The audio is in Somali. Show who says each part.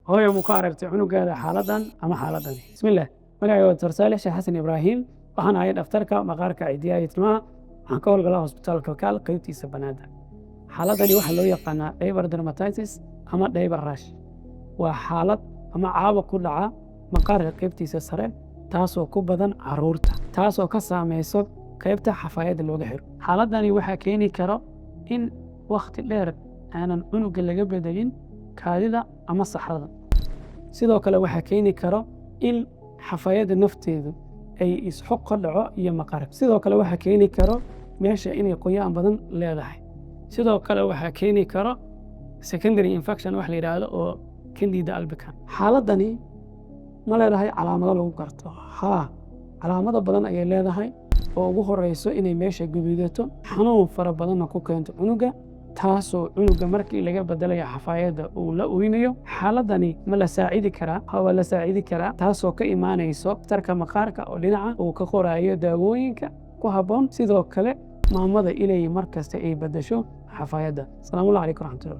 Speaker 1: Hooyo, mu ku aragtay cunugaada xaaladan ama xaaladani? Bismillah, magacayga waa Dr. Saalix Sheekh Xasan Ibraahim. Waxaan ahay dhaftarka maqaarka, cidiyaha iyo timaha. Waxaan ka howlgalaa Hosbitaalka Kalkaal, qaybtiisa Banaadir. Xaaladani waxaa loo yaqaanaa diaper dermatitis ama diaper rash. Waa xaalad ama caabuq ku dhaca maqaarka qaybtiisa sare, taasoo ku badan caruurta, taasoo ka saameyso qaybta xafaayadda looga xiro. Xaaladani waxaa keeni karo in wakhti dheer aanan cunuga laga bedelin kaadida ama saxrada. Sidoo kale waxaa keeni karo in xafaayadda nafteedu ay isxuq ka dhaco iyo maqaarka. Sidoo kale waxaa keeni karo meesha inay qoyaan badan leedahay. Sidoo kale waxaa keeni karo secondary infection wax la yidhaahdo oo Candida albicans. Xaaladani ma leedahay calaamado lagu garto? Haa, calaamado badan ayay leedahay, oo ugu horeyso inay meesha guduudato, xanuun fara badanna ku keento cunuga, taasoo cunuga markii laga bedelayo xafaayadda uu la oynayo. Xaaladani ma la saacidi karaa? Ha, waa la saacidi karaa, taasoo ka imaanayso tarka maqaarka oo dhinaca uu ka qoraayo daawooyinka ku habboon. Sidoo kale maamada inay mar kasta ay bedesho xafaayadda. Asalaamu calaykum waraxmatullah.